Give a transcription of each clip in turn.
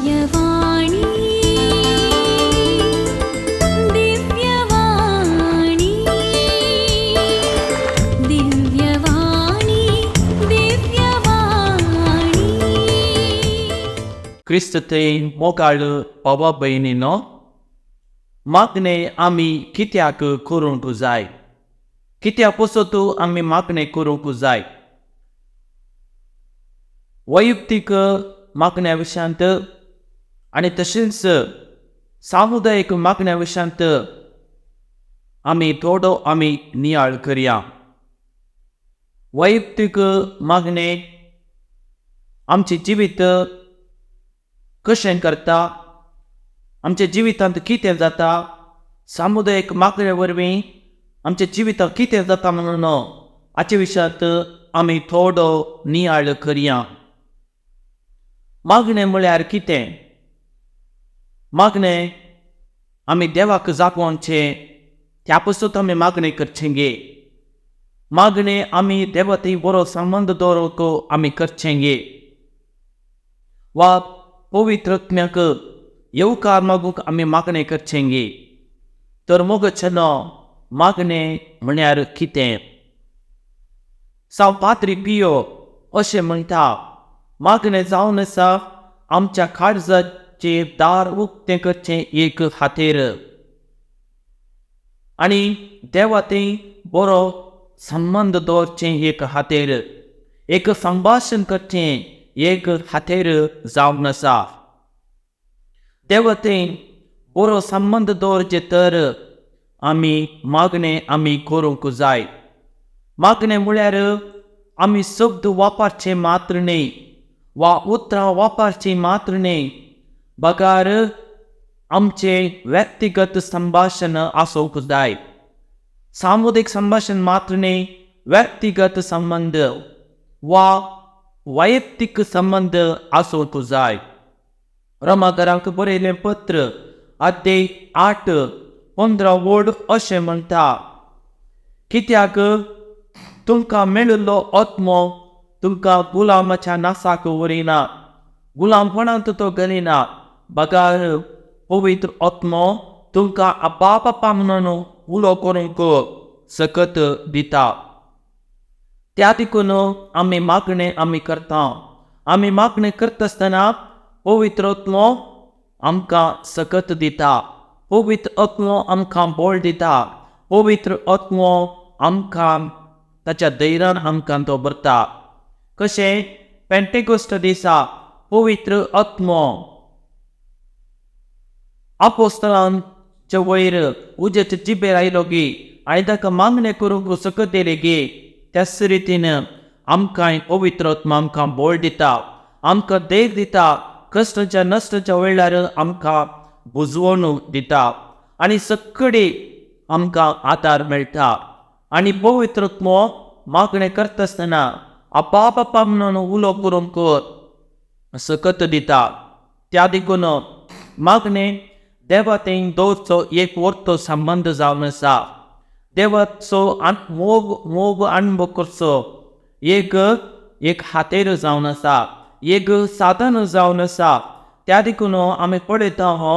दिव्यवाणी, दिव्यवाणी, दिव्यवाणी, दिव्यवाणी. क्रिस्त ते मोगाळ बाबा भयणीनो, मागणें आमी कित्याक करूंक जाय? कित्या पसत आमी मागणें करूंक जाय? वैयक्तीक मागण्या विशयांत आनी तशेंच सामुदायीक मागण्या विशयांत आमी थोडो आमी नियाळ करया. वैयक्तीक मागणें आमचें जिवीत कशें करता, आमच्या जिवितांत कितें जाता, सामुदायीक मागण्या वरवीं आमच्या जिवितांत कितें जाता म्हणून हाचे विशयांत आमी थोडो नियाळ करया. मागणें म्हळ्यार कितें? मागणें आमी देवाक जागोवचें, त्या पसून आमी मागणें करचें गे. मागणें आमी देवा थंय बरो संबंद दवरूंक आमी करचें गे, वा पवित्र आत्म्याक येवकार मागूंक आमी मागणें करचें गे. तर मोगचें मागणें म्हळ्यार कितें? साव पाद्री पियो अशें म्हणटा, मागणें जावन आसा आमच्या काळजाचें दार उक्तें करचें एक खातीर आनी देवा थंय बरो संबंद दवरचें एक खातीर, एक संभाशण करचें एक खातीर जावन आसा. देवा थंय बरो संबंद दवरचें तर आमी मागणें आमी करूंक जाय. मागणें म्हळ्यार आमी शब्द वापरचें मात्र न्हय वा उतरां वापरचीं मात्र न्हय, बगर आमचें व्यक्तिगत संभाशण आसूंक जाय. सामुदायीक संभाशण मात्र न्हय, व्यक्तिगत संबंद वा वैयक्तीक संबंद आसूंक जाय. रोमाकरांक बरयलें पत्र अध्याय 8:15 वड अशें म्हणटा, कित्याक तुमकां मेळिल्लो आत्मो तुमकां गुलामाच्या नासाक व्हरिना, गुलामपणांत तो घालिना, बगर पवित्र आत्मो तुमकां अब्बा बापा म्हणून उलो करूंक सकत दिता. त्या देखून आमी मागणें आमी करता. आमी मागणें करता आसतना पवित्र आत्मो आमकां सकत दिता, पवित्र आत्मो आमकां बळ दिता, पवित्र आत्मो आमकां ताच्या धैर्यान आमकां तो भरता. कशें पेंटेकोस्ट दिसा पवित्र आत्मो आपोस्तलांच्या वयर उज्याचे जिबेर आयलो गी आनी ताका मागणें करूंक सकत दिलें गी, त्याच रितीन आमकां पवित्र आत्मो आमकां बळ दिता, आमकां धैर्य दिता, कश्टाच्या नश्टाच्या वेळार आमकां बुजवण दिता आनी सगळी आमकां आदार मेळटा. आनी पवित्र आत्मो मागणें करता आसतना अब्बा बापा म्हणून उलो करूंक सकत दिता. त्या देखून मागणें देवा थंय दवरचो एक वर्तो संबंद जावन आसा. देवाचो मोग मोग अणभव करचो एक एक हातेर जावन आसा, एक साधन जावन आसा. त्या देखून आमी पळयता हो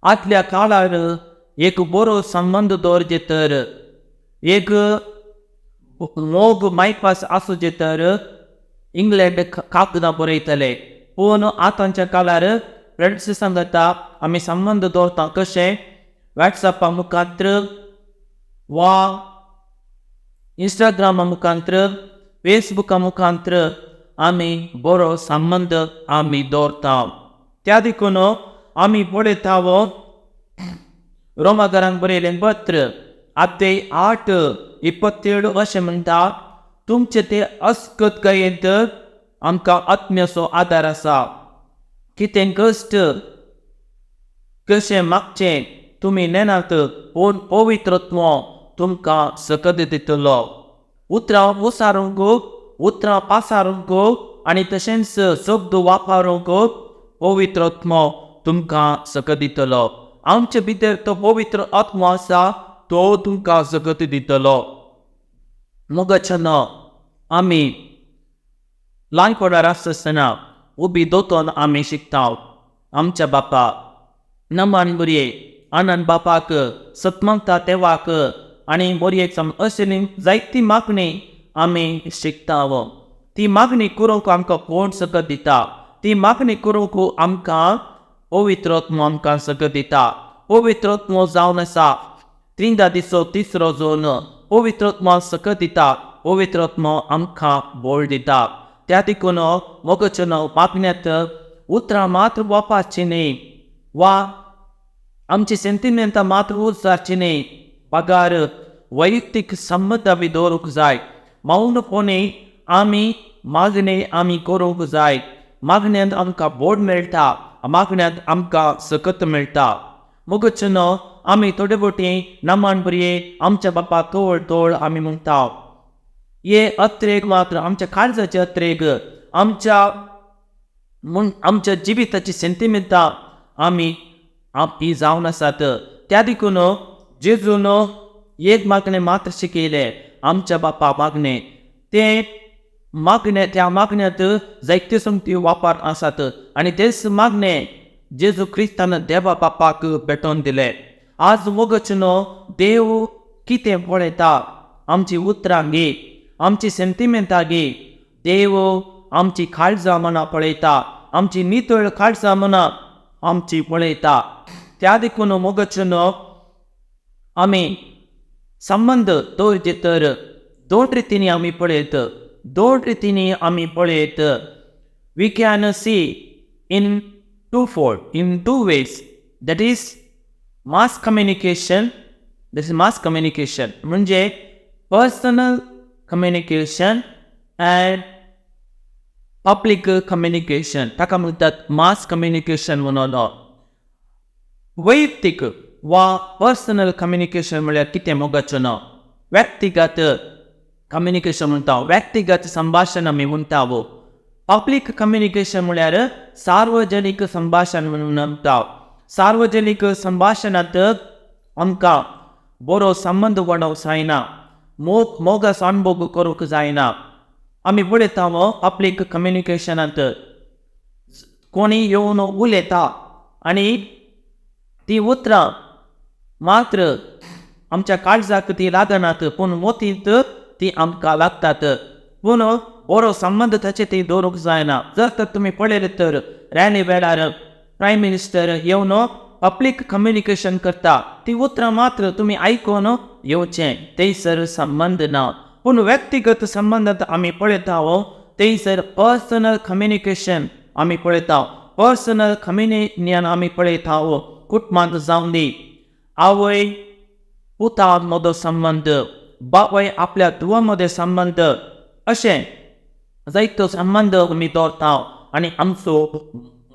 आदल्या काळार एक बरो संबंद दवरचे तर, एक मोग मायपास आसूचे तर इंग्लंड कागदां बरयतले. पूण आतांच्या काळार फ्रेंड्स सांगता आमी संबंद दवरता कशें वॉट्सॅपा मुखांत्र वा इंस्टाग्रामा मुखांत्र फेसबुका मुखांत्र आमी बरो संबंद आमी दवरता. त्या देखून आमी पळयता हो रोमाकरांक बरयलें पत्र अध्याय 8:27 अशें म्हणटा, तुमचे ते अस्कत गायेंत आमकां आत्म्याचो आदार आसा. कितें कश्ट कशें मागचें तुमी नेनात, पूण पवित्र आत्मो तुमकां सकत दितलो. उतरां उसारूंक, उतरां पासारूंक आनी तशेंच शब्द वापरूंक पवित्र आत्मो तुमकां सकत दितलो. आमचे भितर तो पवित्र आत्मो आसा, तो तुमकां सकत दितलो. मोगाच्यान आमी ल्हानपणार आसतना उबी दोतोन आमी शिकता. आमच्या बापा नमान बोरये आनंद बापाक सतमागता देवाक आनी बोरयेक अशें जायती मागणी आमी शिकता. ती मागणी करूंक आमकां कोण सकत दिता? ती मागणी करूंक आमकां पवित्र आत्मो आमकां सकत दिता. पवित्र आत्मो जावन आसा त्रिंदादीचो तिसरो जोन. पवित्र आत्मो सकत दिता, पवित्र आत्मो आमकां बोळ दिता. त्या देखून मोगचें मागण्यांत उतरां मात्र वापरचीं न्हय वा आमची सेंतिमेंतां मात्र उच्चारचीं न्हय, बगार वैयक्तीक संबंद आमी दवरूंक जाय. मौनपणी आमी मागणें आमी करूंक जाय. मागण्यांत आमकां बोड मेळटा, मागण्यांत आमकां सकत मेळटा. मोगचें आमी थोडे बोटी नमान बरये आमच्या बापा तोळ तोळ आमी म्हणटा. हे अत्रेग मात्र आमच्या काळजाचे अत्रेग, आमच्या म्हूण आमच्या जिविताची सेंतिमेंतां आमी ही जावन आसात. त्या देखून जेजून एक मागणें मात्र शिकयलें, आमच्या बापा मागणें. तें मागणें त्या मागण्यांत जायते समती वापर आसात आनी तेच मागणें जेजू क्रिस्तान देवा बापाक भेटोवन दिलें. आज मोगचें देव कितें पळयता? आमची उतरां गे, आमची सेंतिमेंतां गे. देव आमची काळजां मनां पळयता, आमची नितळ काळजां मनां आमची पळयता. त्या देखून मोगचें आमी संबंद दवरचे तर दोन रितींनी आमी पळयत, दोन रितींनी आमी पळयत. We can see in two fold, in two ways, that is mass communication. That is mass communication म्हणजे personal communication and public communication, ताका म्हणटात मास कम्युनिकेशन म्हणून. वैयक्तीक वा पर्सनल कम्युनिकेशन म्हळ्यार कितें मोगाचें ना? व्यक्तिगत कम्युनिकेशन म्हणटा, व्यक्तिगत संभाशण आमी म्हणटा. पब्लीक कम्युनिकेशन म्हळ्यार सार्वजनीक संभाशण म्हणून म्हणटा. सार्वजनीक संभाशणांत आमकां बरो संबंद वाडोवंक जायना, मोग मोगाचो अणभव करूंक जायना. आमी पळयता पब्लीक कम्युनिकेशनांत कोणी येवन उलयता आनी ती उतरां मात्र आमच्या काळजाक ती लागनात, पूण मोतींत ती आमकां लागतात. पूण बरो संबंद ताचे ती दवरूंक जायना. जर तर तुमी पळयलें तर रॅली वेळार प्रायम मिनिस्टर येवन पब्लीक कम्युनिकेशन करता, ती उतरां मात्र तुमी आयकून येवचें, थंयसर संबंद ना. पूण व्यक्तिगत संबंदांत आमी पळयता थंयसर पर्सनल कम्युनिकेशन आमी पळयता, पर्सनल कम्युनियन आमी पळयता. कुटुंबांत जावन दी, आवय पुता मदो संबंद, बापाय आपल्या धुवा मदें संबंद, अशें जायतो संबंद आमी दवरता आनी आमचो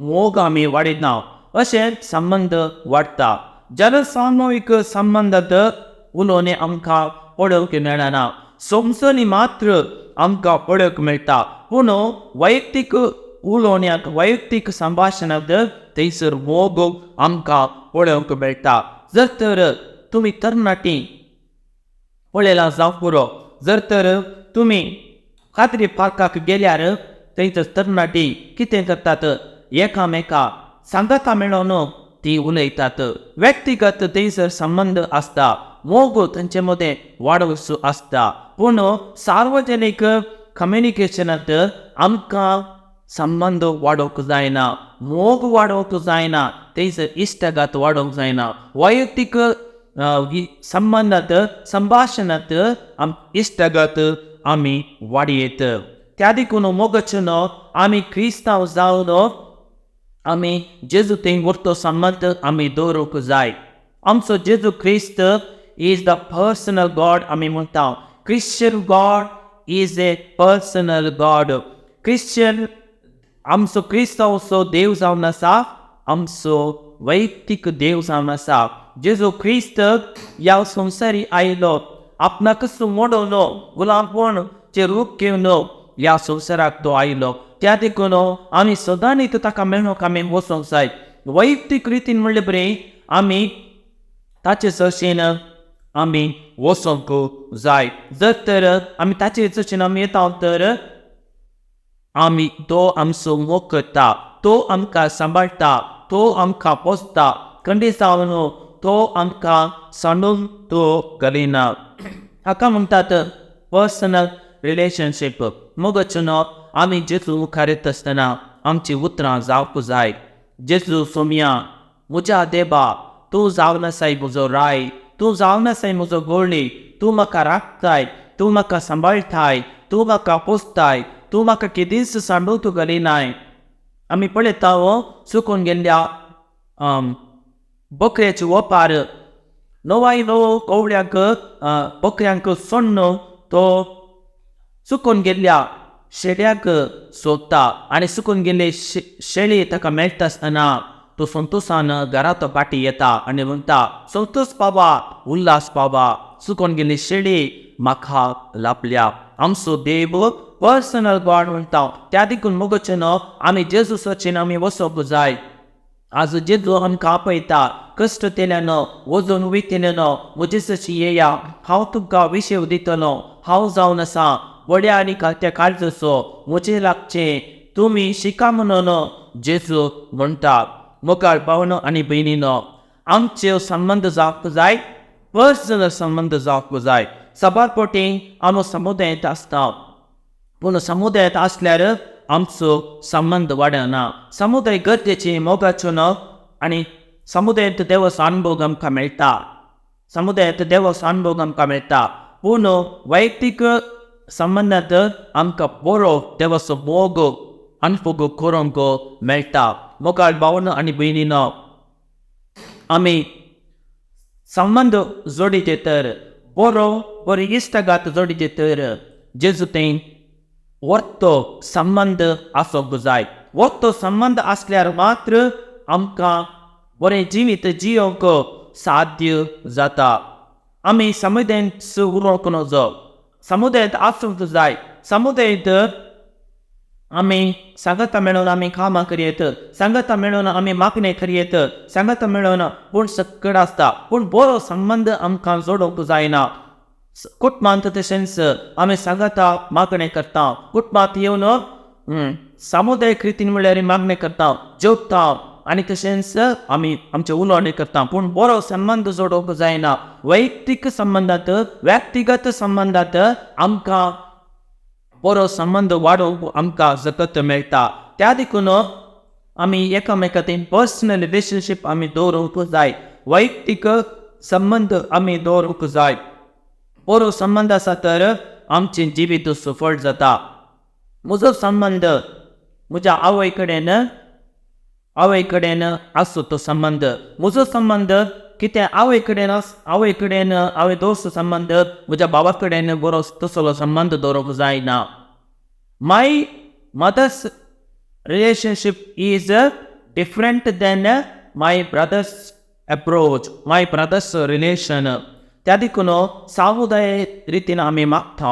मोग आमी वाडयता. अशें संबंद वाडटा. जनसामुहीक संबंदांत उलोवणें आमकां पळोवंक मेळना, समजणी मात्र आमकां पळोवंक मेळटा. पूण वैयक्तीक उलोवण्याक, वैयक्तीक संभाशणांत थंयसर मोग आमकां पळोवंक मेळटा. जर तर तुमी तरणाटी पळयलां जावंक पुरो, जर तर तुमी कादरी पार्काक गेल्यार थंयसर तरणाटी कितें करतात, एकामेका सांगाता मेळोवन ती उलयतात. व्यक्तिगत थंयसर संबंद आसता, मोग तांचे मदें वाडोवचो आसता. पूण सार्वजनीक कम्युनिकेशनांत आमकां संबंद वाडोवंक जायना, मोग वाडोवंक जायना, थंयसर इश्टागत वाडोवंक जायना. वैयक्तीक संबंदांत संभाशणांत इश्टागत आमी वाडयत. त्या देखून मोगाचें आमी क्रिस्तांव जावन आमी जेजू थंय व्हरतो संबंद आमी दवरूंक जाय. आमचो जेजू क्रिस्त is the personal God आमी म्हणटा. Christian God is a personal God. Christian आमचो क्रिस्तांवचो देव जावन आसा, आमचो वैयक्तीक देव जावन आसा. जेजू क्रिस्त ह्या संवसारी आयलो, आपणाकच मोडवलो, गुलामपणचें रूप घेवन ह्या संवसाराक तो आयलो. त्या देखून आमी सदांच ताका मेळोवंक आमी वचोंक जाय. वैयक्तीक रितीन म्हणलें बरें आमी ताचे चर्चेन आमी वचोंक जाय. जर तर आमी ताचे चर्चेन आमी येता तर आमी तो आमचो मोग करता, तो आमकां सांबाळटा, तो आमकां पोसता, खंडीत जावन तो आमकां सांडून तो घालिना. हाका म्हणटात पर्सनल रिलेशनशीप. मोगाचो न्हू आमी जेजू मुखार येता आसतना आमची उतरां जावंक जाय. जेजू सोमया, म्हज्या देवा, तूं जावन आसाय म्हजो राय, तूं जावन आसाय म्हजो गोळी, तूं म्हाका राखताय, तूं म्हाका सांबाळटाय, तूं म्हाका पोसताय, तूं म्हाका केदींच सांडून तूं घालिनाय. आमी पळयता हो चुकून गेल्ल्या बकऱ्याची ओपार. नवाय नवो कोवळ्यांक बकऱ्यांक सोण्ण तो चुकून गेल्ल्या शेळ्याक सोदता आनी चुकून गेल्ले शेळी ताका मेळटा आसतना तो संतोशान घरा तो फाटी येता आनी म्हणटा, संतोष पावा, उल्हास पावा, चुकून गेल्ली शेळी म्हाका लाभल्या. आमचो देव पर्सनल गॉड म्हणटा. त्या देखून मोगाचें न्हू आमी जेजूसाचेर आमी वचोंक जाय. आज जेजू आमकां आपयता, कश्ट केल्यान वजन वयतलें न्हू म्हजे सशी येया, हांव तुमकां विशेव दितलो, हांव जावन आसा बड्या आनी त्या काळजाचो, म्हजें लागचें तुमी शिका म्हणून जेजू म्हणटा. मोगाळ भावनो आनी भयणीनो, आमचे संबंद जावंक जाय, पर्सनल संबंद जावंक जाय. साबार फावटी आमी समुदायांत आसता, पूण समुदायांत आसल्यार आमचो संबंद वाडना. समुदाय गरजेचे मोगाचो न्हू आनी समुदायांत देवाचो अनुभव आमकां मेळटा, समुदायांत देवाचो अनुभव आमकां मेळटा. पूण वैयक्तीक संबंदांत आमकां बरो देवाचो मोग अनुभव करूंक मेळटा. मोगाळ भावनो आनी भयणीनो, आमी संबंद जोडीचे तर बरो बरी इश्टागात जोडीचे तर जेजू थंय वर्तो संबंद आसूंक जाय. वर्तो संबंद आसल्यार मात्र आमकां बरें जिवीत जियोंक साध्य जाता. आमी समुदायांत उरोवंक नजो, समुदायांत आसूंक जाय. समुदायांत आमी सांगाता मेळोवन आमी कामां करयत, सांगाता मेळोवन आमी मागणें करयत, सांगाता मेळोवन पूण सकड आसता, पूण बरो संबंद आमकां जोडूंक जायना. कुटुंबांत तशेंच आमी सांगाता मागणें करता, कुटुंबांत येवन सामुदायीक रितीन म्हणल्यार मागणें करता, जेवता आनी तशेंच आमी आमचें उलोवणें करता, पूण बरो संबंद जोडूंक जायना. वैयक्तीक संबंदांत, व्यक्तिगत संबंदांत आमकां बरो संबंद वाडोवंक आमकां जगत मेळटा. त्या देखून आमी एकामेका थंय पर्सनल रिलेशनशीप आमी दवरूंक जाय, वैयक्तीक संबंद आमी दवरूंक जाय. बरो संबंद आसा तर आमचें जिवीत सफळ जाता. म्हजो संबंद म्हज्या आवय कडेन, आवय कडेन आसचो तो संबंद, म्हजो संबंद कितें आवय कडेन आवय कडेन हांवें दवरचो संबंद म्हज्या बाबा कडेन बरो तसलो संबंद दवरूंक जायना. My mother's relationship is different than my brother's approach, my brother's relation. त्या देखून सामुदाय रितीन आमी मागता,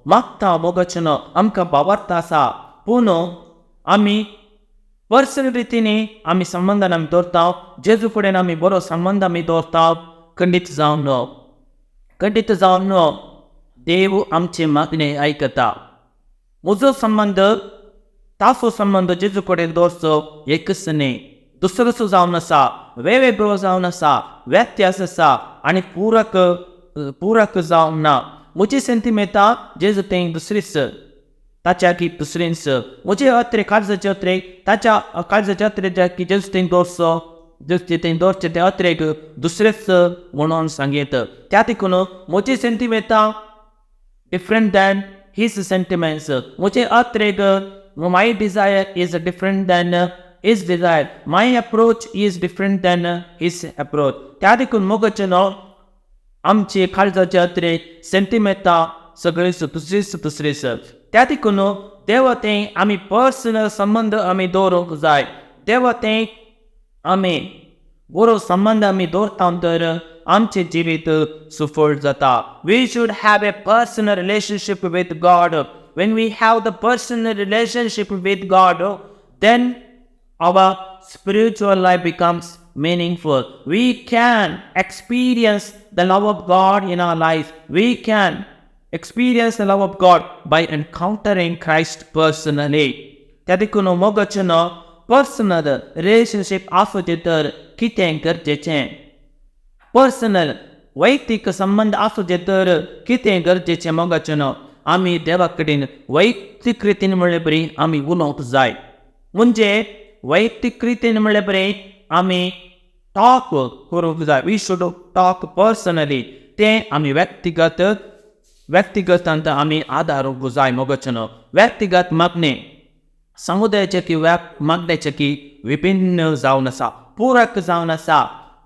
मागता मोगाचें न्हू आमकां बाबार्थ आसा, पूण आमी पर्सनल रितीन आमी संबंदान आमी दवरता, जेजू कडेन आमी बरो संबंद आमी दवरता. खंडीत जावन न्हू, खंडीत जावन न्हू देव आमचे मागणें आयकता. म्हजो संबंद ताचो संबंद जेजू कडेन दवरचो एकच न्ही, दुसरोच जावन आसा, वेगवेगळो जावन आसा, व्यत्यास आसा आनी पूरक पूरक जावंक ना. म्हजी सेंतिमेंतां जेजू थंय दुसरीच, ताच्या की दुसरीच, म्हजे अत्रे काळजाचे अत्रे ताच्या काळजाचे अत्रे की जेजू थंय दवरचो, जेजू थंय दवरचे ते अत्रेक दुसरेच म्हणून सांगयत. त्या देखून म्हजी सेंतिमेंतां डिफरंट दॅन his sentiments, म्हजे अत्रेक my desire is different than his desire, my approach is different than his approach. त्या देखून मोगाचें न्हू आमचे काळजाचे अत्रे सेंतिमेंतां सगळीच दुसरीच दुसरीच. त्या देखून देवा थंय आमी पर्सनल संबंद आमी दवरूंक जाय. देवा थंय आमी बरो संबंद आमी दवरता तर आमचें जिवीत सुफळ जाता. We should have a personal relationship with God. When we have the personal relationship with God, then our spiritual life becomes meaningful. We can experience the love of God in our life. We can Experience the love of God by encountering Christ personally. त्या देखून मोगाचें न्हू personal relationship आसूचें तर कितें गरजेचें, personal वैयक्तीक संबंद आसूचें तर कितें गरजेचें मोगाचें न्हू आमी देवा कडेन वैयक्तीक रितीन म्हणल्यार बरी आमी उलोवंक जाय. म्हणजे वैयक्तीक रितीन म्हणल्यार बरी आमी टॉक करूंक जाय. We should talk personally. तें आमी व्यक्तिगतांत आमी आदारूंक जाय मोगाचें न्हू. व्यक्तिगत मागणें समुदायाचे की मागण्याचे की विभिन्न जावन आसा, पूरक जावन आसा.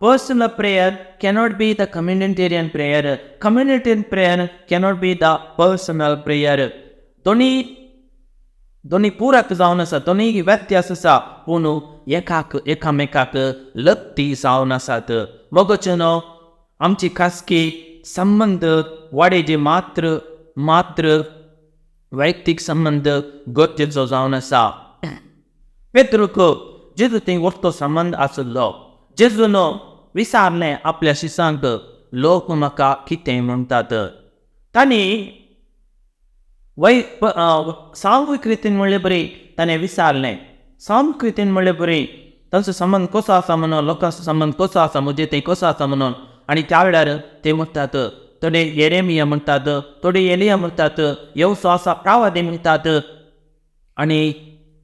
Personal prayer cannot be the communitarian prayer. Communitarian prayer cannot be the personal prayer. दोनी पूरक जावन आसा, दोनी व्यत्यास आसा, पूण एकाक एकामेकाक लत्ती जावन आसात. मोगाचें न्हू आमची खासगी संबंद वाडेचे मात्र मात्र वैयक्तीक संबंद गरजेचो जावन आसा. पेत्रूक जेजू थंय वरतो संबंद आशिल्लो. जेजून विचारलें आपल्या शिसांक, लोक म्हाका कितें म्हणटात. तांणी सामुहीक रितीन म्हणलें बरी ताणें विचारलें. सामुहीक रितीन म्हणलें बरी तांचो संबंद कसो आसा म्हणून, लोकांचो संबंद कसो आसा, म्हजे थंय कसो आसा म्हणून. आनी त्या वेळार ते म्हणटात, थोडे येरेमिया म्हणटात, थोडे एलिया म्हणटात, येवचो आसा प्रावादी म्हणटात, आनी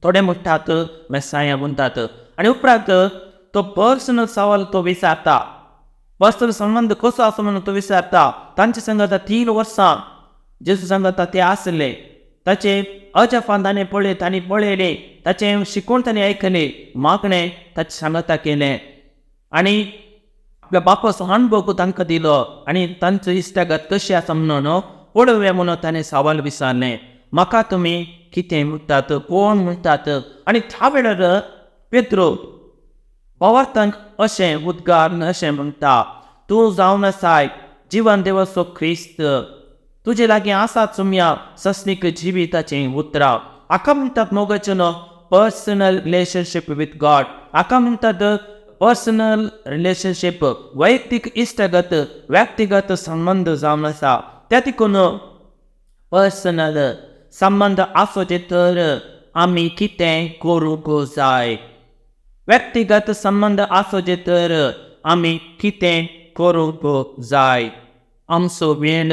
थोडे म्हणटात मेसाया म्हणटात. आनी उपरांत तो पर्सनल सवाल तो विचारता, पर्सनल संबंद कसो आसा म्हणून तो विचारता. तांचे संगात 3 वर्सां जेजू सांगता ते आसले, ताचे अजापान ताणें पळय तांणी पळयलें, ताचें शिकवण ताणें आयकलें, मागणें ताचें सांगता केलें, आनी आपल्या बापाचो अणभव तांकां दिलो, आनी तांचो इश्टागत कशी आसा म्हणून पळोवया म्हणून ताणें सवाल विचारलें, म्हाका तुमी कितें म्हणटात, कोण म्हणटात. आनी त्या वेळार पेत्रो भावार्थान अशें उद्गार अशें म्हणटा, तूं जावन आसाय जिवन देवाचो क्रिस्त, तुजे लागीं आसा चुमया सस्नीक जिविताचें उतरां. हाका म्हणटात मोगाचें न्हू पर्सनल रिलेशनशीप विथ गॉड. हाका म्हणटात पर्सनल रिलेशनशीप, वैयक्तीक इश्टागत, व्यक्तिगत संबंद जावन आसा. त्या देखून पर्सनल संबंद आसोचे तर आमी कितें करूंक जाय, व्यक्तिगत संबंद आसोचे तर आमी कितें करूंक जाय. आमचो वेळ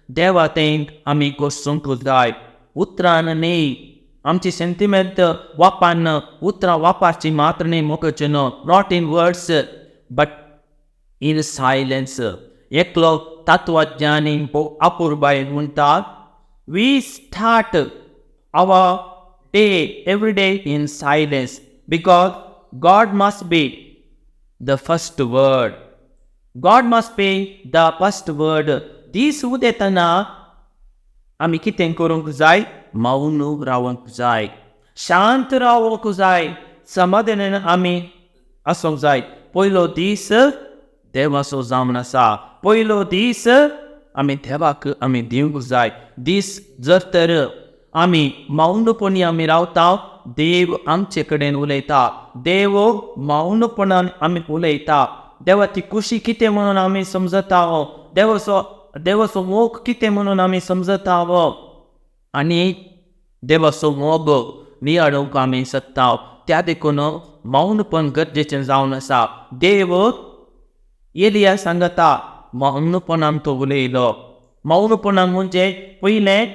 देवा थंय आमी घोसूंक जाय, उतरान न्ही, आमची सेंटिमेंट वापरून उतरां वापरची मात्र न्ही मोगाचें न्हू, not in words but in silence. एकलो तत्वज्ञानी अपुरबायेन म्हणटा, we start our day every day in silence because God must be the first word. God must be the first word. दीस उदेतना आमी कितें करूंक जाय, मौन रावंक जाय, शांत रावंक जाय, समाधानान आमी आसूंक जाय. पयलो दीस देवाचो जावन आसा, पयलो दीस आमी देवाक आमी दिवंक जाय. दीस जर तर आमी मौनपणी आमी रावता, देव आमचे कडेन उलयता, देव मौनपणान आमी उलयता. देवाची खुशी कितें म्हणून आमी समजता, देवाचो मोग कितें म्हणून आमी समजता, आनी देवाचो मोग नियाळूंक आमी शकता. त्या देखून मौनपण गरजेचें जावन आसा. देव एलिया सांगता मौनपणान तो उलयलो. मौनपणान म्हणजे पयलें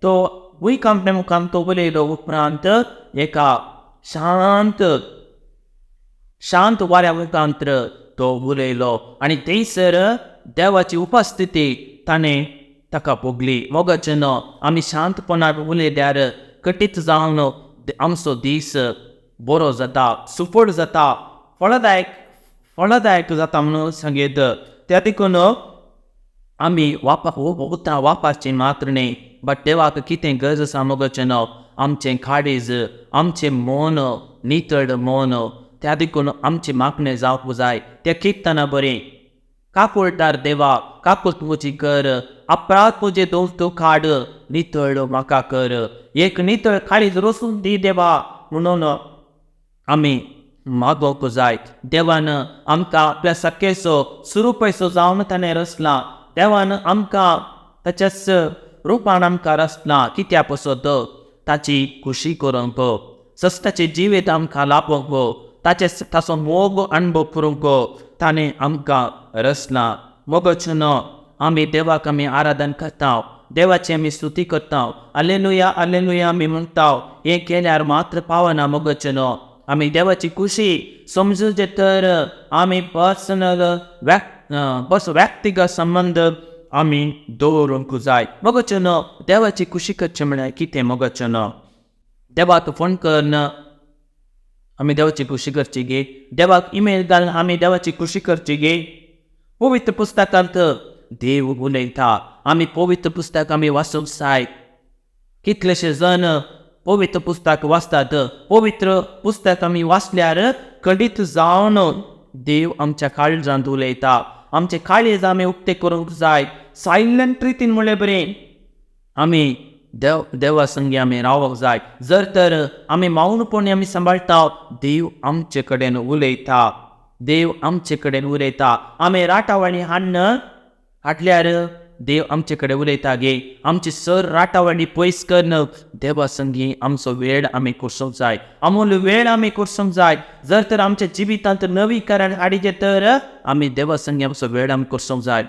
तो भुंयकांपणे मुखार तो उलयलो, उपरांत एका शांत शांत वाऱ्या मुखांत्र तो उलयलो, आनी थंयसर देवाची उपस्थिती ताणें ताका भोगली. मोगाचें न्हू आमी शांतपणान उलयल्यार कठीत जावन आमचो दीस बरो जाता, सुफळ जाता, फळदायक जाता म्हणून सांगीत. त्या देखून आमी उतरां वापरचीं मात्र न्ही, बट देवाक कितें गरज आसा मोगाचें न्हू, आमचें काळीज, आमचें मन, नितळ मन. त्या देखून आमचें मागणें जावंक जाय. तें किर्तना बरें, काकुळटार देवा काकूट म्हजी कर, अपराध म्हजे दोश तूं काड, नितळ म्हाका कर, एक नितळ काळीज रसून दी देवा म्हणून आमी मागोवंक जाय. देवान आमकां आपल्या सखेचो सुरुपयसो जावन ताणें रचला. देवान आमकां ताच्याच रुपान आमकां रचला कित्या पसत ताची खुशी करूंक, सस्ताचें जिवीत आमकां लाभोवंक, ताचे ताचो मोग अणभव करूंक ताणें आमकां रचला। मोगच न्हू आमी देवाक आमी आराधन करता, देवाची आमी स्तुती करता, आलेलुया आलेलुया आमी म्हणटा। हें केल्यार मात्र पावना मोगच न्हू आमी देवाची खुशी समजुचे तर आमी पर्सनल व्यक्तिगत संबंद आमी दवरूंक जाय। मोगच न्हू देवाची खुशी करचें म्हळ्यार कितें मोगच न्हू देवाक फोन करून आमी देवाची खुशी करची गे, देवाक इमेल घालून आमी देवाची खुशी करची गे। पवित्र पुस्तकांत देव उलयता, आमी पवित्र पुस्तक आमी वाचूंक जाय। कितलेशे जण पवित्र पुस्तक वाचतात, पवित्र पुस्तक आमी वाचल्यार खंडीत जावन देव आमच्या काळजांत उलयता। आमचे काळीज आमी उक्ते करूंक जाय, सायलंट रितीन म्हणलें बरें आमी देवा संगी आमी रावंक जाय। जर तर आमी मौनपणी आमी सांबाळटा, देव आमचे कडेन उलयता, देव आमचे कडेन उलयता। आमी राटावणी हाडन हाडल्यार देव आमचे कडेन उलयता गे। आमची सर राटावणी पयस करून देवा संगी आमचो वेळ आमी कोसूंक जाय, आमोल वेळ आमी कोसूंक जाय। जर तर आमच्या जिवितांत नवीकरण हाडीचें तर आमी देवा संगी आमचो वेळ आमी कोसूंक जाय।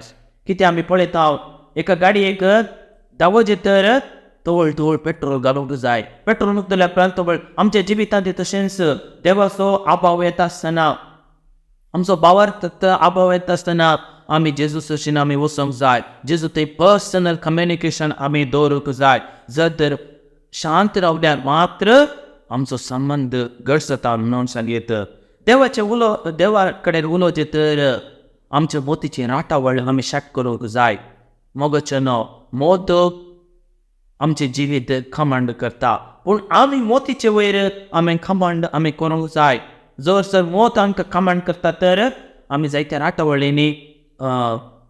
कितें आमी पळयता एका गाडयेक धांवचें तर तवळ तवळ पेट्रोल घालूंक जाय, पेट्रोल नुकतल्या उपरांत तवळ आमच्या जिवितांत तशेंच देवाचो आभाव येता आसतना, आमचो भावार्थ आभाव येता आसतना आमी जेजू सशीन आमी वचूंक जाय। जेजू थंय पर्सनल कम्युनिकेशन आमी दवरूंक जाय। जर तर शांत रावल्यार मात्र आमचो संबंद घट जाता म्हणून सांगयत। देवाचें उलो देवा कडेन उलोवचें तर आमच्या मोतीची राटावळ आमी शेक करूंक जाय। मोगचें न्हू मोत आमचें जिवीत कमांड करता, पूण आमी मोतीचे वयर आमी कमांड आमी करूंक जाय। जर सर मोत आमकां कमांड करता तर आमी जायत्या राटावळींनी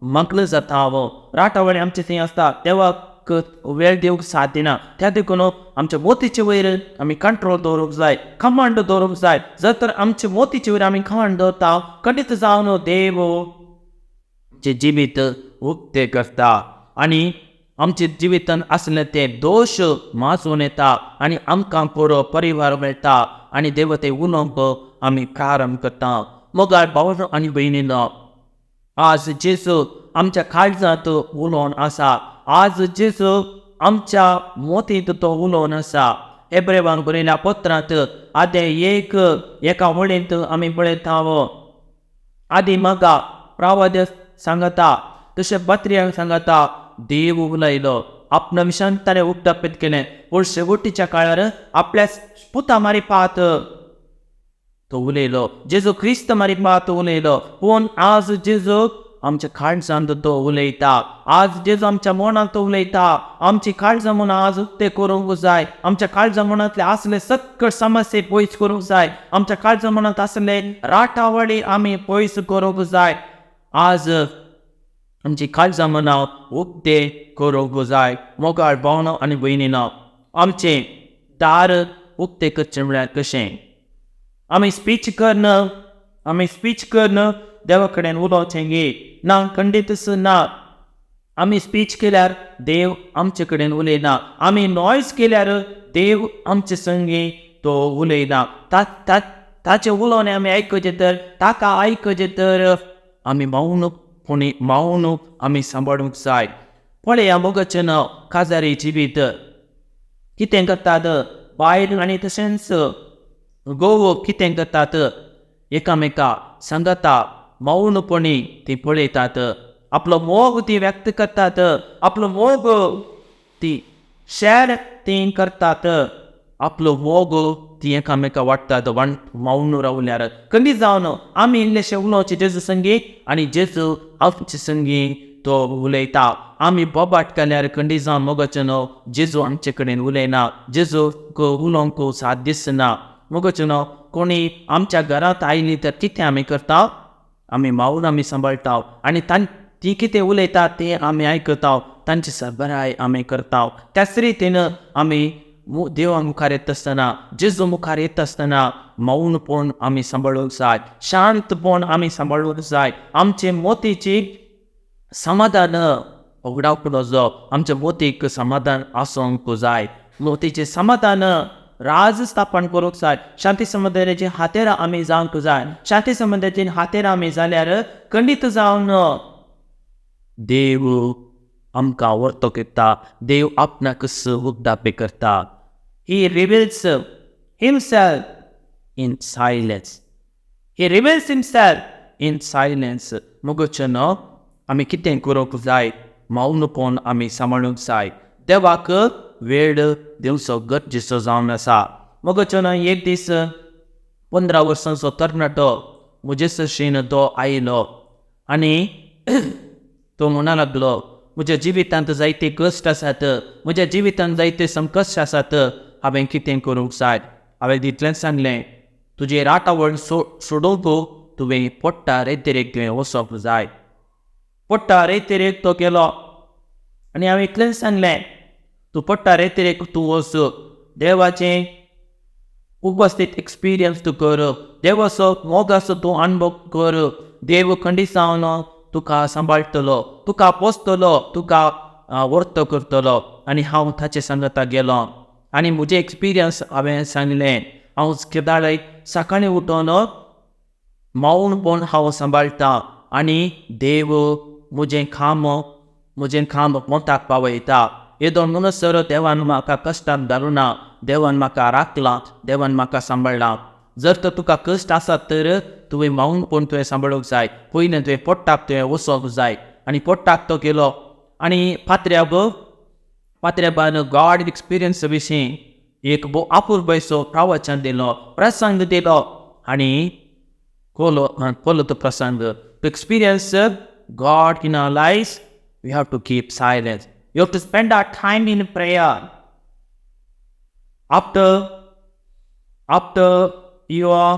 मग्न जाता, राटावळी आमचे थंय आसता, देवाक वेळ दिवंक साथ दिना। त्या देखून आमच्या मोतीचे वयर आमी कंट्रोल दवरूंक जाय, कमांड दवरूंक जाय। जर तर आमचे मोतीचे वयर आमी कमांड दवरता, खंडीत जावन देव आमचें जिवीत उक्तें करता आनी आमच्या जिवितांत आसले ते दोश माजून येता आनी आमकां पुरो परिवार मेळटा आनी देव ते उलोवंक आमी प्रारंभ करता। मोगाळ भाव आनी भयणीनो, आज जेजू आमच्या काळजांत उलोवन आसा, आज जेजू आमच्या मोतींत तो उलोवन आसा। एब्रेवांक बरयल्या पत्रांत आदें एक एका वळींत आमी पळयता, आदी मगा प्रावाद्य सांगता तशें पत्रियांक सांगता, देव उलयलो आपणा विशान ताणें उक्तापीत केलें, पूण शेवटीच्या काळार आपल्या पुता मारिपात तो उलयलो, जेजू क्रिस्त मारिपात उलयलो। पूण आज जेजू आमच्या काळजांत तो उलयता, आज जेजू आमच्या मनांत तो उलयता। आमची काळजां मनां आज उक्ते करूंक जाय, आमच्या काळजां मनांतले आसले सकळ समस्ये पयस करूंक जाय, आमच्या काळजां मनांत आसले राटावळी आमी पयस करूंक जाय। आज आमची काळजां मनां उक्ते करूंक जाय। मोगाळ भावना आनी भयणीनो, आमचें दार उक्तें करचें म्हळ्यार कशें आमी स्पीच करून, आमी स्पीच करून देवा कडेन उलोवचें गे ना, खंडीतच ना। आमी स्पीच केल्यार देव आमचे कडेन उलयना, आमी नॉयज केल्यार देव आमचे संगी तो उलयना। ताचें उलोवणें आमी आयकुचें तर, ताका आयकुचें तर आमी मौन पुणी मौन आमी सांबाळूंक जाय। पळया मोगाचें नांव काजारी जिवीत कितें करतात बायल आनी तशेंच घोव कितें करतात, एकामेका सांगता मौनपणी ती पळयतात, आपलो मोग ती व्यक्त करतात, आपलो मोग ती शेर ती करतात, आपलो मोग ती एकामेका वाडटात मौन रावल्यार। खंडी जावन आमी इल्लेशे उलोवचें जेजू संगी आनी जेजू आमचे संगी तो उलयता। आमी बोबाट केल्यार खंडी जावन मोगाचें न्हू जेजू आमचे कडेन उलयना, जेजूक उलोवंक साथ दिसना। मोगाचें न्हू कोणी आमच्या घरांत आयली तर कितें आमी करता, आमी मौन आमी सांबाळटा आनी ती कितें उलयता तें आमी आयकता, तांची सरबराय आमी करता। त्याच रितीन आमी देवा मुखार येता आसतना, जेजू मुखार येता आसतना मौनपण आमी सांबाळूंक जाय, शांतपण आमी सांबाळूंक जाय। आमचे मोतीची समाधान होगडावंक नजो. आमच्या मोतीक समाधान आसूंक जाय. मोतीचें समाधान राज स्थापन करूंक जाय. शांती समाधानाची हातेरां आमी जावंक जाय. शांती समाधानाची हातेरां आमी जाल्यार खंडीत जावन देव आमकां वर्तो करता. देव आपणाकच उगडापे करता. He reveals himself in silence. He reveals himself in silence. मगोचें न्हू आमी कितें करूंक जाय? मौनपण आमी सांबाळूंक जाय. देवाक वेळ दिवचो गरजेचो जावन आसा. मगोचें न्हू एक दीस 15 वर्सांचो तरणाटो म्हजे सशीन तो आयलो आनी तो म्हणा लागलो, म्हज्या जिवितांत जायते कश्ट आसात, म्हज्या जिवितांत जायते संकश्ट आसात, हांवें कितें करूंक जाय? हांवें तितलेंच सांगलें, तुजें राटावळ सोडोवंक तुवें पोट्टा रेतेरेक तुवें वचोंक जाय. पोट्टा रेतेरेक तो गेलो आनी हांवें इतलेंच सांगलें, तूं पोट्टा रेतेरेक तूं वच, देवाचें उपस्थित एक्सपिरियन्स तूं कर, देवाचो मोगाचो तूं अणभव कर, देव खंडीत जावन तुका सांबाळटलो, तुका पोसतलो, तुका वर्तो करतलो. आनी हांव ताचे सांगता गेलो आनी म्हजें एक्सपिरियन्स हांवें सांगलें. हांव केदाळय सकाळीं उठोन मौनपण हांव सांबाळटा आनी देव म्हजें काम मोताक पावयता. येदो म्हणसर देवान म्हाका कश्टान घालुना, देवान म्हाका राखलां, देवान म्हाका सांबाळ्ळां. जर तर तुका कश्ट आसात तर तुवें मौनपण तुवें सांबाळूंक जाय. पयलें तुवें पोट्टाक तुवें वचोंक जाय. आनी पोट्टाक तो गेलो आनी पात्र्याबान गॉड एक्सपिरियन्स विशीं एक अपुरबायचो प्रवचन दिलो, प्रसंग दिलो आनी कोलो तो प्रसंग. To experience God in our life we have to keep silence. You have to spend our time in prayer. After your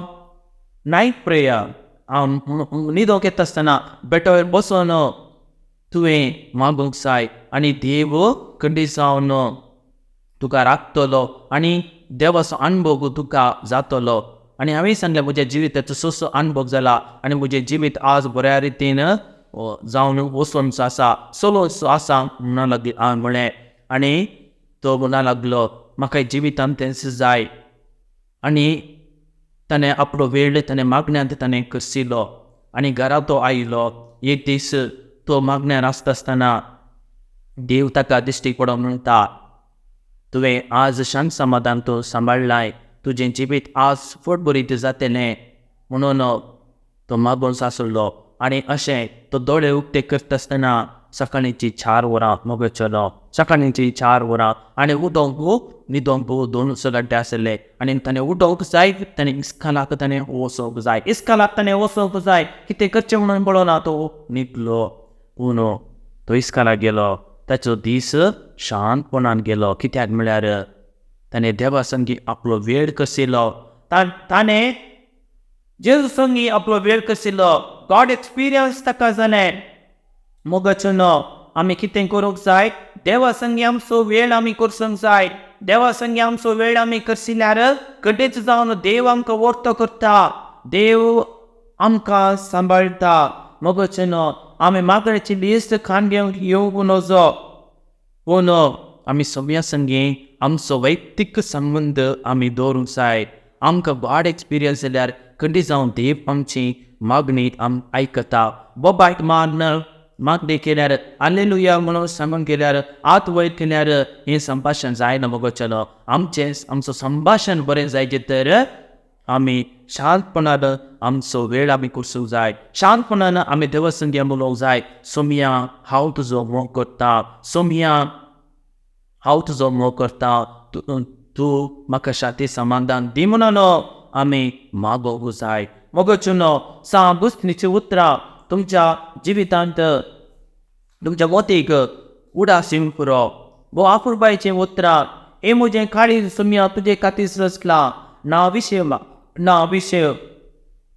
night prayer, न्हिदोंक येता आसतना बेटोर बसोन तुवें मागूंक जाय आनी देव खंडीत जावन तुका राखतलो आनी देवाचो अणभव तुका जातलो. आनी हांवें सांगलें म्हज्या जिविताचो सोसो अणभव जाला आनी म्हजें जिवीत आज बऱ्या रितीन जावन वचोन आसा, चलोन आसा म्हणा लागली हांवें म्हळें. आनी तो म्हणा लागलो, म्हाका जिवितांत तेंच जाय. आनी ताणें आपलो वेळ ताणें मागण्यांत ताणें करसिलो आनी घरा तो आयलो. एक दीस तो मागण्यार आसता आसतना देव ताका दिश्टी पडोवंक म्हणटा, तुवें आज शांत समाधान तूं सांबाळ्ळाय, तुजें जिवीत आज फटबरीत जातलें म्हणून तो मागून सासुल्लो. आनी अशें तो दोळे उक्ते करता आसतना सकाळींची 4 वरां मगो, सकाळींची 4 वरां आनी उठोवंक न्हिदोंक 2 घंटे आसले. आनी ताणें उठोवंक जाय, ताणें इस्कालाक ताणें वचोंक जाय, इस्कालाक ताणें वचोंक जाय. कितें करचें म्हणून पळोवना तो न्हिदलो. पूण तो इस्कालाक गेलो, ताचो दीस शांतपणान गेलो. कित्याक म्हळ्यार ताणें देवा संगी आपलो वेळ कसिलो, ताणें जेजू संगी आपलो वेळ कसिलो. गॉड एक्सपिरियन्स ताका जालें. मोगाचो न्हू आमी कितें करूंक जाय? देवा संगी आमचो वेळ आमी करसूंक जाय. देवा संगी आमचो वेळ आमी करसिल्यार कडेच जावन देव आमकां वर्तो करता, देव आमकां सांबाळटा. मोगाचो न्हू आमी मागण्याची लिस्ट खाण घेवंक येवंक नजो, पूण आमी सगळ्यां संगी आमचो वैयक्तीक संबंद आमी दवरूंक जाय. आमकां गॉड एक्सपिरियन्स जाल्यार खंडीत जावन देव आमची मागणी आम आयकता. बोबायक मान्न मागणी केल्यार, आलेलुया म्हणून सांगून केल्यार, हात वयर केल्यार हें संभाशण जायना मगो. आमचें आमचो संभाशण बरें जायचें तर आमी शांतपणान आमचो वेळ आमी करसूंक जाय. शांतपणान आमी देवसंगी उलोवंक जाय. सोमया हांव तुजो मोग करता, सोमया हांव तुजो मोग करता, तूं म्हाका शांती समाधान दी म्हणून आमी मागोवंक जाय. मोगाचो न्हू सांगुस्तीचीं उतरां तुमच्या जिवितांत तुमच्या मोतीक उडास येवंक पुरो. भोव आपुरबायचीं उतरां, हें म्हजें काळीज सोमया तुजे खातीर रचलां, ना विशय ना विशय.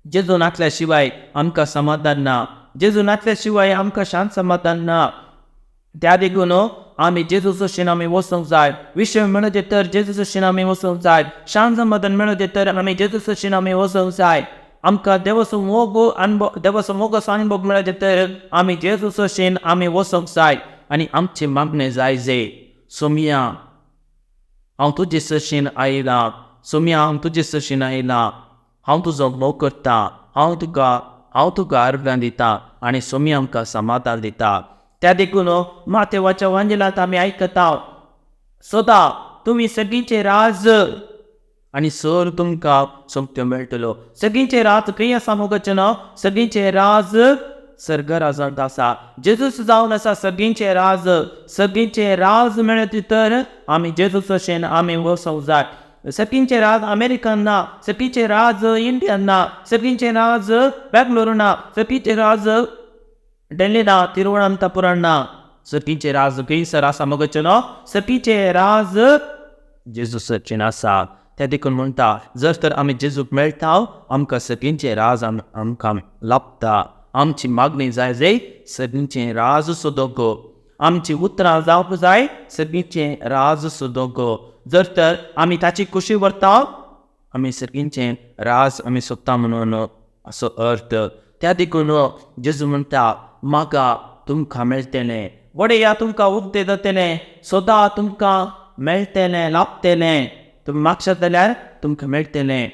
जेजू नासल्या शिवाय आमकां समाधान ना, जेजू नासल्या शिवाय आमकां शांत समाधान ना. त्या देखून आमी जेजू सोशीन आमी वचूंक जाय. विशय मेळचे तर जेजू सोशीन आमी वचूंक जाय. शांत समाधान मेळचे तर आमी जेजू सोशीन आमी वचूंक जाय. आमकां देवाचो मोग अणभव, देवाचो मोगाचो अणभव मेळचे तर आमी जेजू सोशीन आमी वचूंक जाय. आनी आमचें मागणें जाय जे सोमया हांव तुजे सशीन आयलां, सोमया हांव तुजे सशीन आयलां, हांव तुजो मोग करता, हांव तुका आर्गां दिता आनी सोमया आमकां समाधान दिता. त्या देखून मातेवाच्या वांजेलांत आमी आयकता सदां तुमी सगळींचे राज आनी सर तुमकां सोमत्यो मेळटलो. सगळींचे राज खंय आसा मोगाचें नांव? सगळींचे राज सर्गराजांत आसा. जेजूस जावन आसा सगळींचे राज. सगळींचे राज मेळत तर आमी जेजूस अशेन आमी वचोंक जाय. सगळींचे राज अमेरिकन ना, सगळींचे राज इंडियन ना, सगळींचे राज बेंगलोर ना, सगळींचे राज दिल्ली ना, तिरुवनंतपुरम ना. सगळींचे राज खंयसर आसा मोगाचें नांव? सगळींचे राज जेजूसाचें आसा. त्या देखून म्हणटा जर तर आमी जेजूक मेळटा आमकां सगळींचे राज आमकां लाभता. आमची मागणी जाय जाय सगळींचे राज सोदोंक, आमची उतरां जावंक जाय सगळींचे राज सोदोंक. जर तर आमी ताची खुशी व्हरता आमी सगळींचे राज आमी सोदता म्हणून असो अर्थ. त्या देखून जेजू म्हणटा म्हाका तुमकां मेळटलें, वडया तुमकां उक्तें जातलें, सदां तुमकां मेळटलें, लाभतलें. तुमी मागशात जाल्यार तुमकां मेळटलें,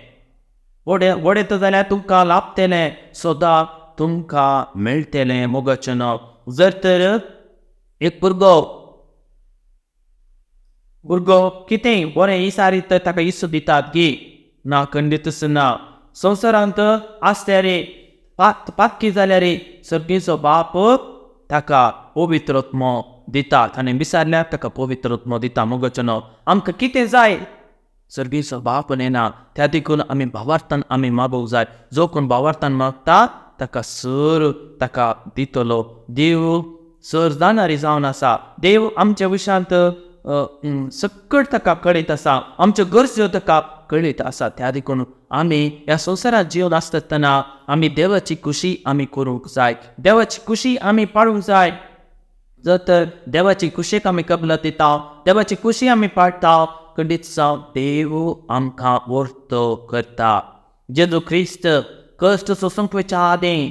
वडयता जाल्यार तुमकां लाभतलें, सदां तुमकां मेळटलें मोगाचें नांव. जर तर एक भुरगो कितेंय बरें इसारीत तर ताका इसू दितात गी ना, खंडीतच ना. संवसारांत आसल्यार पातकी जाल्यार सगळींचो बाप ताका पवित्रत्मो दिता, ताणें विसारल्यार ताका पवित्रत्मो दिता मोगाचें नांव. आमकां कितें जाय सर्गीचो बाप नेना. त्या देखून आमी भावार्थान आमी मागूंक जाय. जो कोण भावार्थान मागता ताका सर ताका दितलो. देव सर जाणारी जावन आसा. देव आमच्या विशांत सकट ताका कळीत आसा, आमच्यो गरज्यो ताका कळीत आसा. त्या देखून आमी ह्या संवसारांत जिवन आसतना आमी देवाची खुशी आमी करूंक जाय, देवाची खुशी आमी पाळूंक जाय. जर तर देवाची खुशेक आमी कबलत दिता, देवाची खुशी आमी पाळटा, खंडीत जावन देव आमकां वर्तो करता. जेजू क्रिस्त कश्ट सोसूंक वयच्या आदीं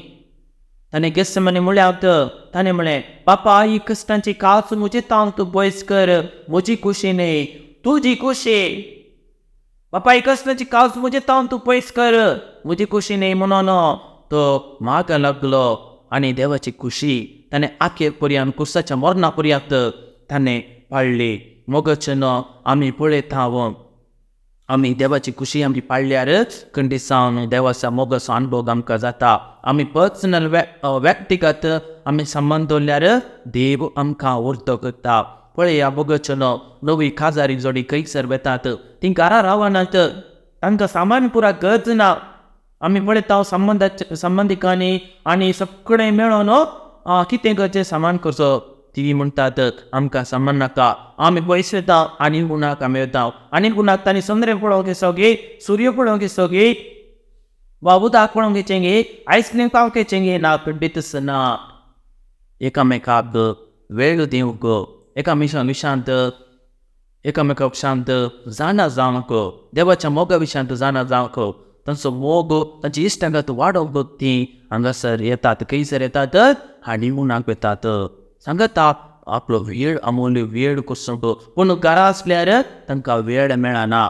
ताणें गेत्सेमनी म्हळ्यात ताणें म्हळें, बापा ही कश्टांची काच म्हजे तांक तूं पयस कर, म्हजी खुशी न्हय तुजी खुशी. बापा ही कश्टांची काच म्हजे तांक तूं पयस कर, म्हजी खुशी न्हय म्हणून तो माग लागलो आनी देवाची खुशी ताणें आखेर पर्यंत कुसाच्या मरणा पर्यंत ताणें पाळ्ळी. मोगाचें नांव आमी पळयता आमी देवाची खुशी आमी पाळ्ळ्यार खंडीत जावन देवाच्या मोगाचो अनुभव आमकां जाता. आमी पर्सनल व्यक्तिगत आमी संबंद दवरल्यार देव आमकां वर्तो करता. पळया मोगाचें नांव नवी काजारी जोडी खंयसर वेतात, तीं घरा रावनात, तांकां सामान पुरा गरज ना. आमी पळयता संबंदिकांनी आनी सगळें मेळोन कितें करचें सामान करचो. ती म्हणटात आमकां सामान नाका, आमी पयशे येता आनी गुणाक आमी येता आनी गुणाक तांणी चंद्र पळोवंक सगळी, सूर्य पळोवंक सगळी, वा उदक पळोवंक गे, आयस्क्रीम खावंक गे ना, खंडीतच ना. एकामेकाक वेळ दिवंक, एकामेका विशांत एकामेका विशांत जाणा जावंक, देवाच्या मोगा विशांत जाणा जावंक, तांचो मोग तांची इश्टांगत वाडोवंक ती हांगासर येतात. खंयसर येतात? हानिमुनाक येतात. सांगता आपलो वेळ अमूल्य वेळ कसो. पूण घरा आसल्यार तांकां वेळ मेळना,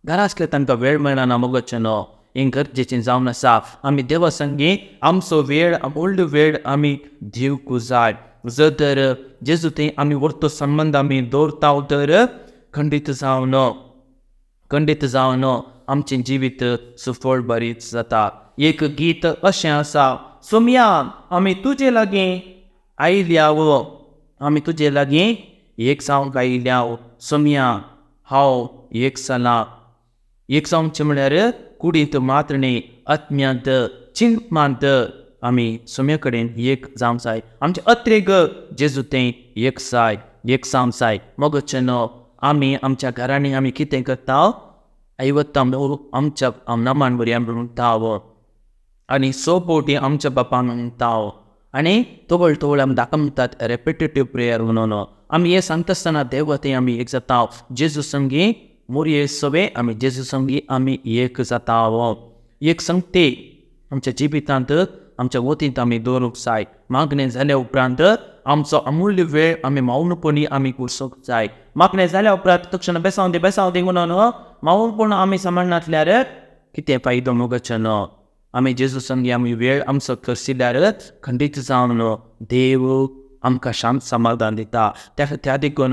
घरा आसल्यार तांकां वेळ मेळना मोगाचें न्हू. हें गरजेचें जावन आसा. आमी देवा संगी आमचो वेळ अमूल्य वेळ आमी दिवंक जाय. जर तर जेजू थंय आमी व्हरतो संबंद आमी दवरता तर खंडीत जावन आमचें जिवीत सुफळ बरीच जाता. एक गीत अशें आसा, सोमया आमी तुजे लागीं आयल्या, आमी तुजे लागीं एक जावंक आयल्या, सोमया हांव एक जाला. एक जावचें म्हळ्यार कुडींत मात्र न्ही, आत्म्यांत चिंतपांत आमी सोम्या कडेन एक जावंक जाय. आमचे अत्रेग जेजू तें एक जाय, एक जावंक जाय. मोगाचें न्हू आमी आमच्या घरांनी आमी कितें करता, आयवता आमच्या नामान बरी आमी म्हणटा आनी सो पवटी आमच्या बापान म्हणटा आनी तवळ तवळ आमी दाखय म्हणटात रेपिटेटीव प्रेयर म्हणून. आमी हें सांगता आसतना देवा थंय आमी एक जाता. जेजू संगी मोरये सवे आमी जेजू संगी आमी एक जाता. एक संगते आमच्या जिवितांत आमच्या वतींत आमी दवरूंक जाय. मागणें जाल्या उपरांत आमचो अमूल्य वेळ आमी मौनपणी आमी घुसोवंक जाय. मागणें जाल्या उपरांत तक्षण बेसांव दी बेसांव दी म्हणून मौनपण आमी सांबाळनासल्यार कितें फायदो मोगाचें न्हू. आमी जेजू संगी आमी वेळ आमचो खर्चिल्यार खंडीत जावन देव आमकां शांत समाधान दिता. त्या देखून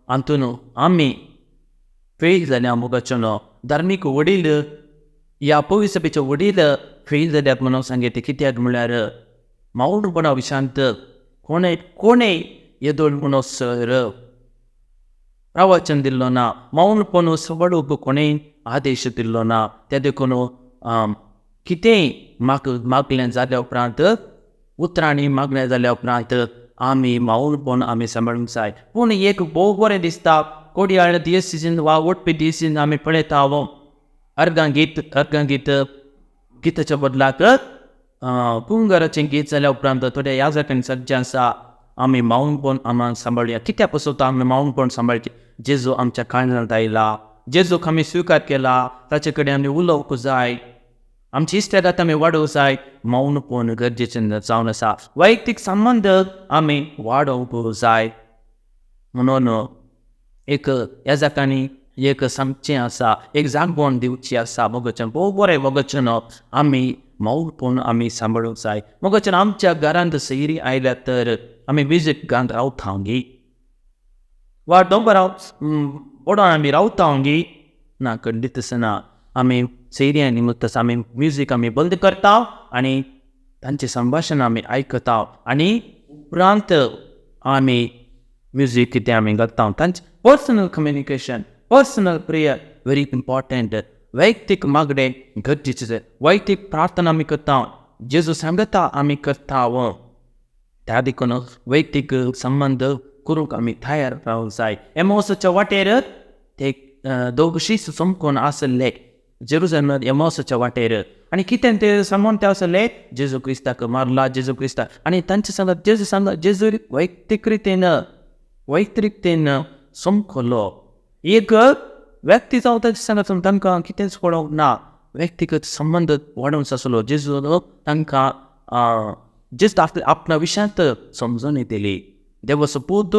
हातून आमी फेल जाल्या मोगाचें न्हू. धार्मीक वडील ह्या पवित्र वडील फेल जाल्यात म्हणून सांगता. कित्याक म्हळ्यार मौनपणा विशांत कोणें कोणें येदोळ म्हणून सर प्रवचन दिल्लो ना, मौनपण सांबाळूंक कोणें आदेश दिल्लो ना. त्या देखून कितेंय मागलें जाल्या उपरांत उतरांनी मागलें जाल्या उपरांत आमी मौनपण आमी सांबाळूंक जाय. पूण एक भोव बरें दिसता कोडयाळ दियसीन वा वटपी दियसीन आमी पळयता अर्गां गीत अर्गां गीत गीताच्या बदलाक कुंगराचें गीत जाल्या उपरांत थोड्या याजकांनी सज्ज आसा आमी मौनपण आमी सांबाळया. कित्याक पसोता आमी मौनपण सांबाळचें? जेजू आमच्या काळजांत आयला, जेजूक आमी स्विकार केला, ताचे कडेन आमी उलोवंक जाय, आमची इश्टागत आमी वाडोवंक जाय. मौनपण गरजेचें जावन आसा. वैयक्तीक संबंद आमी वाडोवंक जाय. म्हणून एक याजकांनी एक सांगचें आसा, एक जागवण दिवची आसा मोगाचें. भोव बरें मोगाचें न्हू आमी मौनपण आमी सांबाळूंक जाय. मोगाचें आमच्या घरांत सैरी आयल्या तर आमी म्युजीक गान रावता गी वा दोंगरा बोडान आमी रावता गी ना, खंडीत ना. आमी सैऱ्यांनी निमतास आमी म्युजीक आमी बंद करता आनी तांचें संभाशण आमी आयकता आनी उपरांत आमी म्युजीक कितें आमी घालता. तांचें personal communication, personal prayer very important. वैयक्तीक मागणें गरजेचें, वैयक्तीक प्रार्थना आमी करता, जेजू सांगता आमी करता. त्या देखून वैयक्तीक संबंद करूंक आमी तयार रावंक जाय. एमोसाच्या वाटेर ते दोग शीस समकोन आसले जेरुजलेमांत एमोसाच्या वाटेर आनी कितें ते सांगून ते आसले जेजू क्रिस्ताक मारला, जेजू क्रिस्ताक. आनी तांचे सांगत जेजू सांग जेजू वैयक्तीक रितीन वैयक्तीकतेन समकलो. एक व्यक्ती जावं तांचे सांगत तांकां कितेंच पळोवंक ना, व्यक्तिगत संबंद वाडोवंक आसलो. जेजू तांकां जेजू आपणा विशयांत समजून दिली. देवाचो पूत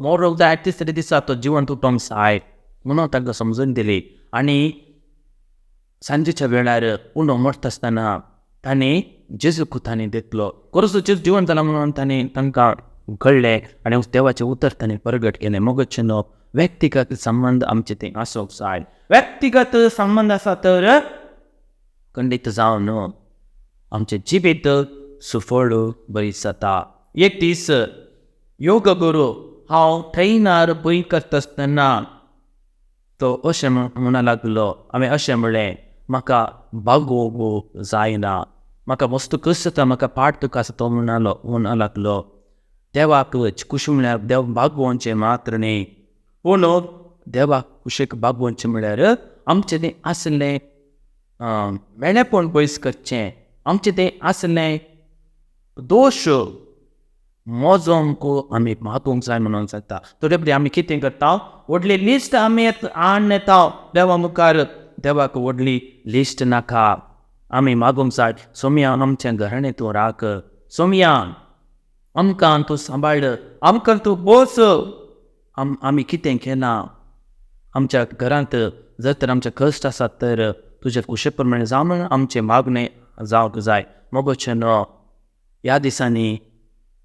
मरोंक जाय तिसरे दिसा तो जिवंत उठोवंक जाय म्हणून तांकां समजून दिली. आनी सांजेच्या वेळार उंडो मरता आसतना ताणें जेजूक ताणें दितलो खरोच जेजू जिवंत जाला म्हणून ताणें तांकां कळ्ळें आनी देवाचें उतर ताणें परगट केलें. मोगाचें न्हू व्यक्तिगत संबंद आमचे ते आसूंक जाय. व्यक्तिगत संबंद आसा तर खंडीत जावन आमचें जिवीत सुफळ बरी जाता. एक दीस योग गुरू हांव ट्रेनार भंय करता आसतना तो अशें म्हणा लागलो. हांवें अशें म्हणलें, म्हाका बागोवंक जायना, म्हाका मस्त कस जाता, म्हाका पाट दुखता आसा. तो म्हणा लागलो देवाक खुशी म्हळ्यार देव बागोवचें मात्र न्ही, पूण देवाक कुशीक बागोवचें म्हळ्यार आमचें तें आसलें मेळेपण पयस करचें, आमचें तें आसलें दोश मोजोंक आमी मागूंक जाय म्हणून सांगता. थोडे पळय आमी कितें करता, व्हडली लिस्ट आमी हाडून येता देवा मुखार. देवाक व्हडली लिस्ट नाका, आमी मागूंक जाय सोमया आमच्या घराणें तूं राख, सोमया आमकां तूं सांबाळ, आमकां तूं बोस. आमी कितें केलां आमच्या घरांत जर तर आमचे कश्ट आसात तर तुजे कुशे प्रमाणे जावन आमचें मागणें जावंक जाय. मोगाचें न्हू ह्या दिसांनी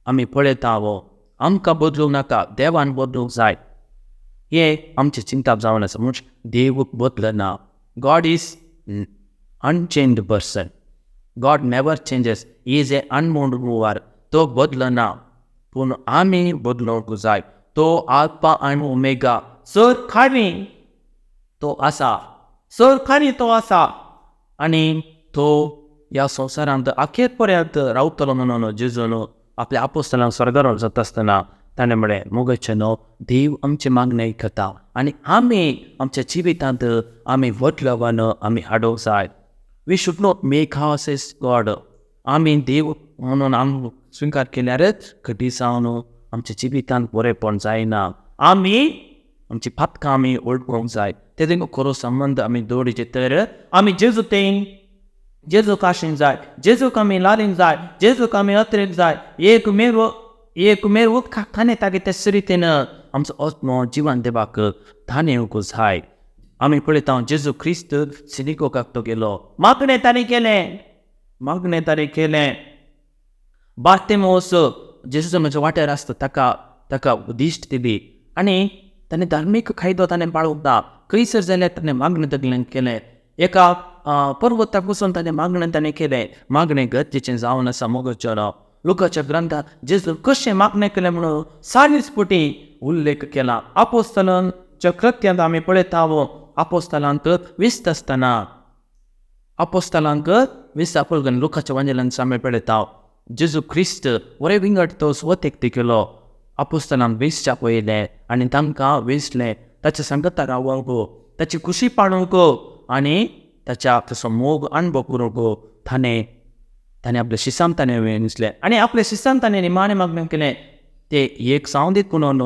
आमी पळयता वो आमकां बदलूंक नाका, देवान बदलूंक जाय. हें आमचें चिंताप जावन आसा. म्हणजे देव बदलना. God is unchanged person. God never changes. He is a unmoved mover. तो बदलना, पूण आमी बदलूंक जाय. तो आल्फा आनी ओमेगा, सर खाणी तो आसा, सर खाणी तो आसा आनी तो ह्या संवसारांत अखेर पर्यंत रावतलो म्हणून जेजून आपल्या आपोस्तलांक स्वर्गार वचत आसतना ताणें म्हळें, मोगाचें न्हू देव आमचें मागणें करता आनी आमी आमच्या जिवितांत आमी बदलावान आमी हाडूंक जाय. We should not make us as God. आमी देव म्हणून आमी स्विकार केल्यारच घटी जावन आमच्या जिवितांत बरेंपण जायना. आमी आमची पातकां आमी वळखूंक जाय. ते खरो संबंद आमी दवरिचे तर आमी जेजू तें जेजूक आशींक जाय, जेजूक आमी लालींक जाय, जेजूक आमी अत्रेक जाय. एक मेर उदकाक ताणें तागे तेच रितीन आमचो आत्मो जिवन देवाक ताणें येवंक जाय. आमी पळयता जेजू क्रिस्त सिनिगोगाक तो गेलो, मागणें ताणें केलें, मागणें ताणें केलें. बार्तेमोस जेजूच्या म्हज्या वाट्यार आसता ताका ताका दिश्ट दिली आनी ताणें धार्मीक कायदो ताणें पाळूंक ना. खंयसर जाल्यार ताणें मागणें तगलें केलें. एका पर्वताक वचून ताणें मागणें ताणें केलें. मागणें गरजेचें जावन आसा मोगचें. लुकाच्या ग्रंथात जेजून कशें मागणें केलें म्हणून 40 पटी उल्लेख केला. आपोस्तलांच्या कृत्यांत आमी पळयता आपोस्तलांक विस्त आसतना, आपोस्तलांक विस्त आपल लुकाच्या वांजेलांत आमी पळयता जेजू क्रिस्त वरे विंगड तो सुवातेक ते केलो. आपोस्तलांक वेसच्या पळयलें आनी तांकां वेसलें, ताच्या सांगता रावंक, ताची खुशी पाडूंक आनी ताच्या तसो मोग अणभव करूंक ताणें ताणें आपल्या शिसान ताणें वेंचलें आनी आपल्या शिसान ताणें निमाणें मागणें केलें. ते एक सावंदीत म्हणून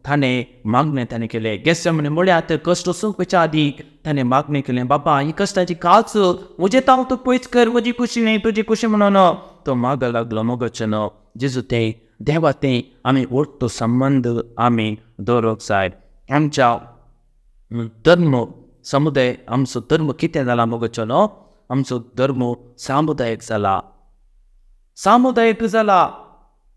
ताणें मागणें ताणें केलें. गेसेमने म्हळ्यार कश्ट सोंपच्या आदीं ताणें मागणें केलें, बाबा ही कश्टाची काच म्हजें तांव तूं पयस कर, म्हजी खुशी न्हय तुजी खुशी म्हणून तो माग लागलो. मोगचें न्हू जेजू तें देवा तें आमी ओडतो संबंद आमी दवरूंक जाय. आमच्या धर्म समुदाय, आमचो धर्म कितें जाला मोगचें न्हू, आमचो धर्म सामुदायीक जाला, सामुदायीक जाला.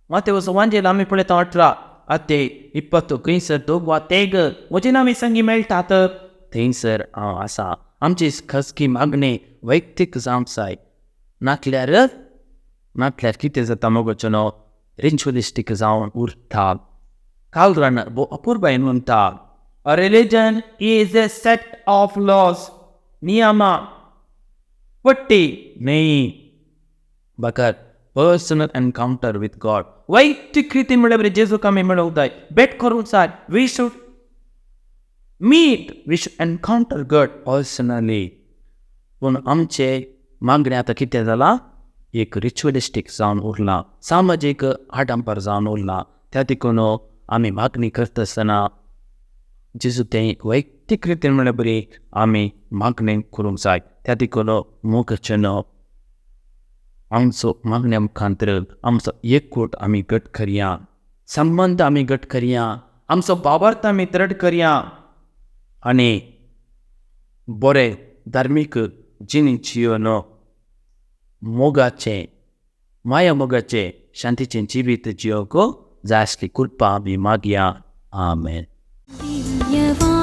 मातेवचो वांजेल आमी पळयता 18 अध्याय 20 खंयसर दोग वा तेग म्हजे नांव संगी मेळटात थंयसर हांव आसा. आमची खाजगी मागणी वैयक्तीक जावंक जाय. नातल्यार नातल्यार कितें जाता मोगचें न्हू, रिच्युअलिस्टीक जावन उरता. कालरान अपुरबायेन म्हणटा, A religion is a set of laws, नियमा पट्टी न्हय बगर पर्सनल एनकाउंटर विथ गॉड. वैयक्तीक रितीन म्हणल्यार जेजूक आमी मेळोवंक जाय, भेट करूंक जाय. We should meet, we should encounter God personally. पूण आमचे मागणें आतां कितें जालां, एक रिच्युअलिस्टीक जावन उरलां, सामाजीक आडंबर जावन उरलां. त्या देखून आमी मागणी करता आसतना जेजू तें वैयक्तीक रितीन म्हणल्यार बरी आमी मागणें करूंक जाय. त्या देखून मोगाचें न्हू आमचो मागण्या मुखांतर आमचो एकवट आमी घट करया, संबंद आमी घट करया, आमचो भावार्थ आमी दृढ करया आनी बरें धार्मीक जिणी जिवन मोगाचें, माया मोगाचें, शांतीचें जिवीत जिवंक जाय आसली कृपा आमी मागया. आमेन. दिव्यवाणी.